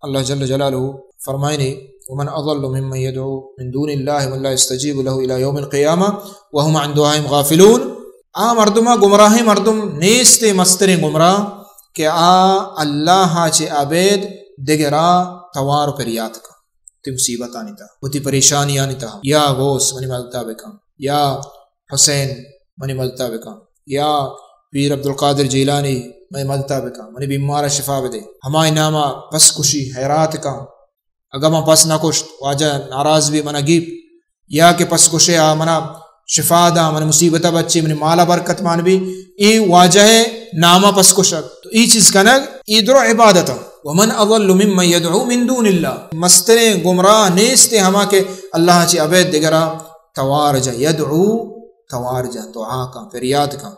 اللہ جل جلالہ فرمائنی، ومن اضل ممن يدعو من دون الله من لا يستجيب له الى يوم القيامة وهم عن دعائهم غافلون۔ آ مردم، گمراہیں مردم نیست، مستریں گمراہ کہ آ اللہ چہ ابید دگرا توار و پریات کن، تی مصیبتانی تہا، وتی پریشانیانی تہا، یا غوث منی مدتا بکن، یا حسین منی مدتا بکن، یا پیر عبدالقادر جیلانی منی مدتا بکن، منی بیمارا شفا بدے۔ ہمائی ناما پس کشی، حیرات کن۔ اگاں من پس نہ کشت، واجہ ناراض بی، منا گیپ، یا کہ پس کشے آ منا شفا دا، منی مصیبتا بچے، منی مالا برکت مان بی، اے واجہ ناما پس کشگ۔ تو اے چیز کنگ، اے درو عبادت۔ ومن اضل ممن يدعو من دون الله۔ مستریں گمراہ نیست ہما کہ اللہ چہ ابید دگرا توار جا، يدعو، توار جا، دعا کن، فریاد کن۔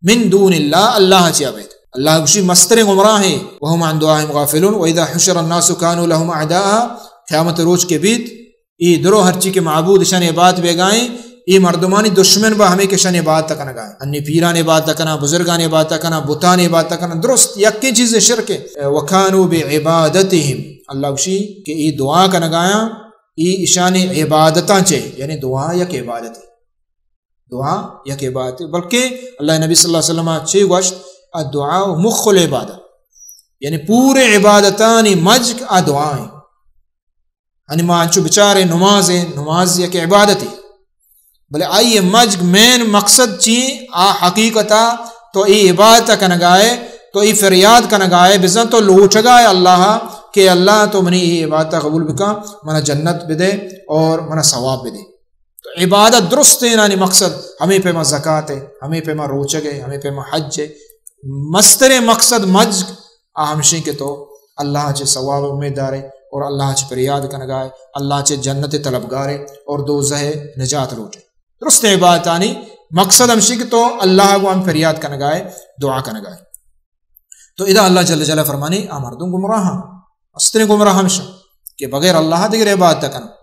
من دون الله، اللہ چہ ابید۔ اللہ گوشی مستریں گمراہ ہیں۔ وهم عن دعائهم غافلون، واذا حشر الناس كانوا لهم اعداء۔ قیامت روچ کے بیت، اے درو ہرچی کہ معبود شان عبادت بیگائیں، اے مردمانی دشمن با ہمیں کہ شان عبادت کنگائیں۔ انی پیران عبادت کنا، بزرگان عبادت کنا، بتان عبادت کنا، درست یکیں چیز شرک ہے۔ وكانوا بعبادتهم، اللہ گوشی کہ اے دعا کنگایاں، اے اشانی عبادتاں چے، یعنی دعا یک عبادت ہے۔ دعا یک عبادت ہے، بلکہ اللہ نبی صلی اللہ علیہ وسلم چے گوشت، الدعاء مخ العبادة، یعنی پورے عبادتانی مجگ آ دعا ہیں۔ یعنی ما انچو بچارے نماز ہے، نماز یک عبادت ہے، بلے آئی مجگ مین مقصد چی؟ آ حقیقتا تو اے عبادت کنگائے، تو اے فریاد کنگائے، بزن تو لوٹگائے اللہ کہ اللہ تو منی اے عبادت قبول بکن، منا جنت بدے اور منا ثواب بدے۔ تو عبادت درست ہے، یعنی مقصد ہمیں پیما زکات ہے، ہمیں پیما روچگ ہے، ہمیں پیما حج ہے۔ مستریں مقصد مجگ آ ہمشیں کہ تو اللہ چے ثواب امید دارے اور اللہ چے پریاد کنگائے، اللہ چے جنت طلبگارے اور دوزہ نجات لوٹے۔ درست عبادتانی مقصد ہمشیں کہ تو اللہ گو ہم پریاد کنگائے، دعا کنگائے۔ تو ادا اللہ جل جلالہ فرمانی، آ مردم گمراہ ہیں، مستریں گمراہ ہمشہ کہ بغیر اللہ دگر عبادت کن۔